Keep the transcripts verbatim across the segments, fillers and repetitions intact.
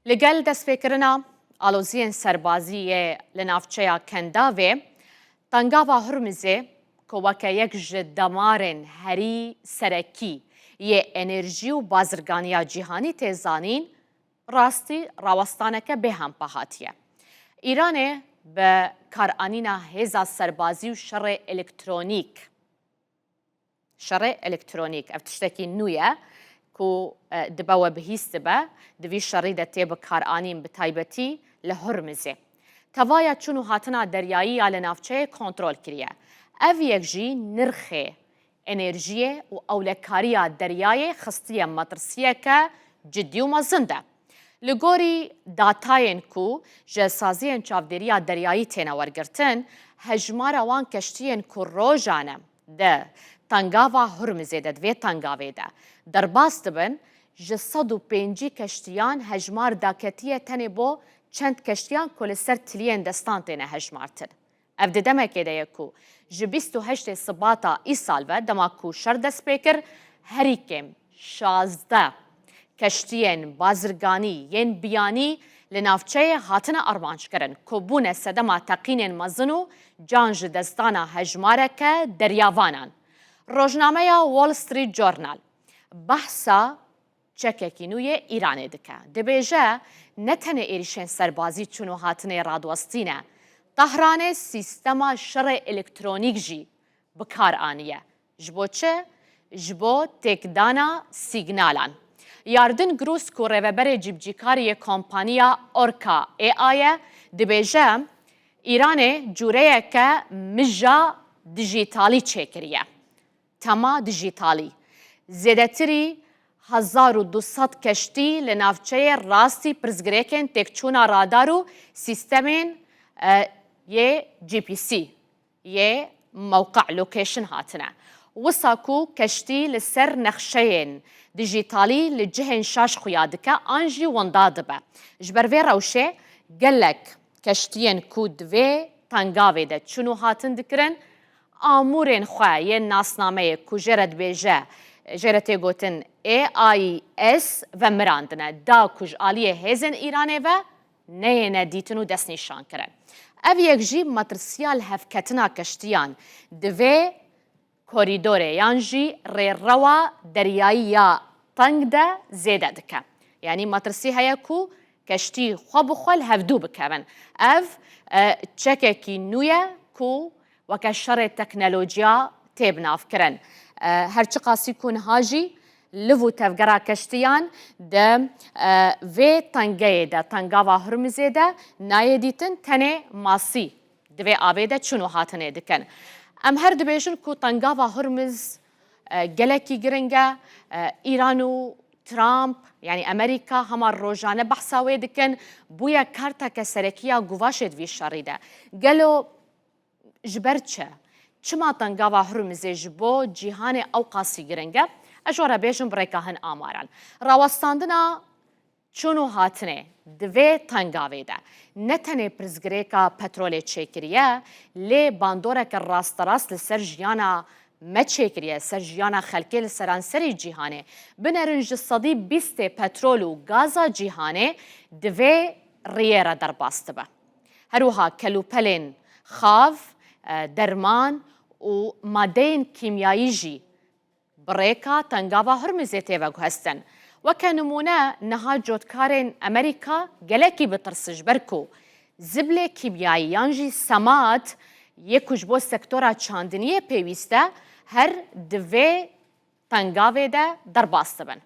Li gel destpêkirina aloziyên serbazî yê li navçeya Kendavê, Tengava Hurmizê ku weke yek ji damarên herî serekî yê enerjî û bazirganiya cîhanî tê zanîn, rastî rawestaneke bêhempa hatiye. Îranê bi karanîna hêza serbazî û şerê elektronîk, şerê elektronîk, ev tiştekî nû ye ku, e, dibe we bihîstibe, di vî şerî de tê bikaranîn, bi taybetî li Hurmizê. Tevaya çûn û hatina deryayî ya li navçeyê kontrol kiriye. Ev yek jî nirxê enerjiyê û ewlekariya deryayê xistiye metirsiyeke cidî û mezin de. Li gorî datayên ku ji saziyên çavdêriya deryayî têne wergirtin, hejmara wan keştiyên ku rojane di Tengava Hurmizê de, di vê tengavê de derbas dibin, ji sed û pêncî keştiyan hejmar daketiye tenê bo çend keştiyan ku li ser tiliyên destan têne hejmartin. Ev di demekê de ye ku ji bîst û heştê Sibata îsal ve, dema ku şer dest pê kir, herî kêm şazdeh keştiyên bazirganî yên biyanî li navçeyê hatine armanckirin ku bûne sedema teqînên mezin û can ji destdana hejmareke deryavanan. Rojnameya Wall Street Journal behsa çekekî nû yê Îranê dike. Dibêje, ne tenê êrîşên serbazî çûn û hatinê radwestî ne. Tehranê sîstema şerê elektronîk jî bi kar aniye. Ji bo çi? Ji bo têkdana sîgnalan. Yardin Grus ku rêveberê cîbicîkarî yê kompaniya Orca A I ye, dibêje, Îranê cûreyeke mija dijîtalî çêkiriye. Tema dijîtalî. Zêdetirî hezar û du sed keştî li navçeyê rastî pirsgirêkên têkçûna radar û sîstemên, e, yê G P S, yê mewqe, location hatine. Wisa ku keştî li ser nexşeyên dijîtalî li cihên şaş xuya dike an jî winda dibe. Ji ber vê rewşê gelek keştiyên ku di vê tengavê de çûn û hatin dikirin, amûrên xwe yên nasnameyê ku jê re dibêje, jê re tê gotin A I S vemirandine, da ku ji aliyê hêzên Îranê ve neyêne dîtin û destnîşankirin. Ev yek jî metirsiya lihevketina keştiyan di vê korîdorê yan jî rêrewa deryayî ya teng de zêde dike. Yanî metirsî heye ku keştî xwe bi xwe li hevdû bikevin. Ev, e, çekekî nû ye ku weke şerê teknolojiya tê binavkirin. E, her çiqasî ku niha jî liv û tevgera keştiyan di, e, vê tengeyê de, tengava Hurmizê de nayê dîtin, tenê masî di vê avê de çûn û hatinê dikin. Em her dibêjin ku tengava Hurmiz, e, gelekî giring e. E, Îran û Trump, yanî Amerîka, hema rojane behsa wê dikin, bûye karteke serekî ya guvaşê di vî şerî de. Gelo ji ber çi? Çima tengava Hurmizê ji bo cîhanê ewqasî giring e? Ez ji we re bêjim bi rêka hin amaran. Rawestandina çûn û hatinê di vê tengavê de ne tenê pirsgirêka petrolê çêkiriye, lê bandoreke rasterast li ser jiyana me çêkiriye, ser jiyana xelkê li seranserî cîhanê. Binerin ji sedî bîstê petrol û gaza cîhanê di vê riyê re derbas dibe. Her wiha kelûpelên xav, e, derman û madeyên kîmyayî jî bi rêka tengava Hurmizê tê veguhestin. Weke nimûne, niha cotkarên Amerîka gelekî bi tirs e, ji ber ku ziblê kîmyayî yan jî semad yê ku ji bo sektora çandiniyê pêwîst e, her di vê tengavê de derbas dibin.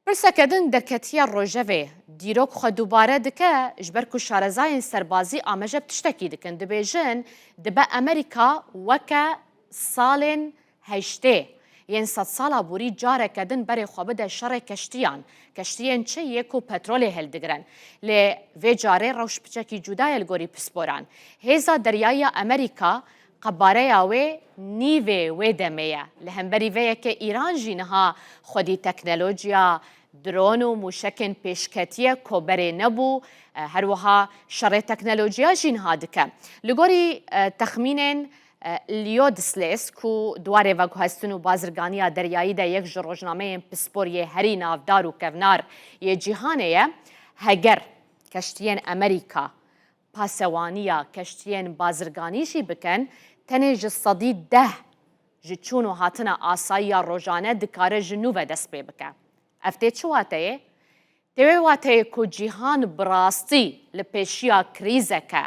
Pirseke din derketiye rojevê. Dîrok xwe dubare dike, ji ber ku şarezayên serbazî amaje bi tiştekî dikin. Dibêjin, dibe Amerîka weke salên heştê yên sedsala borî careke din berê xwe bide şerê keştiyan. Keştiyên çi yê ku petrolê hildigirin. Lê vê carê rewş piçekî cuda ye li gorî pisporan. Hêza deryayî ya Amerîka qebareya wê nîvê wê demê ye. Li hemberî vê yekê Îran jî niha xwedî teknolojiya dron û mûşekên pêşketiye ku berê nebû, e, her wiha şerê teknolojiya jî niha dike. Li gorî, e, texmînên Leo Disles, ku di warê veguhestin û bazirganiya deryayî de yek ji rojnameyên pisporiyê herî navdar û kevnar yê cîhanê ye, heger keştiyên Amerîka pasewaniya keştiyên bazirganî jî bikin, tenê ji sedî deh ji çûn û hatina asayî ya rojane dikare ji nû ve dest pê bike. Ev tê çi wateyê? Tê wê wateyê ku cîhan bi rastî li pêşiya krîzeke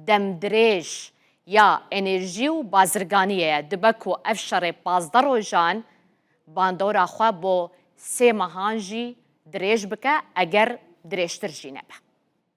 demdirêj ya enerjî û bazirganiyê ye. Dibe ku ev şerê pazdeh rojan bandora xwe bo sê mehan jî dirêj bike, eger dirêjtir jî nebe.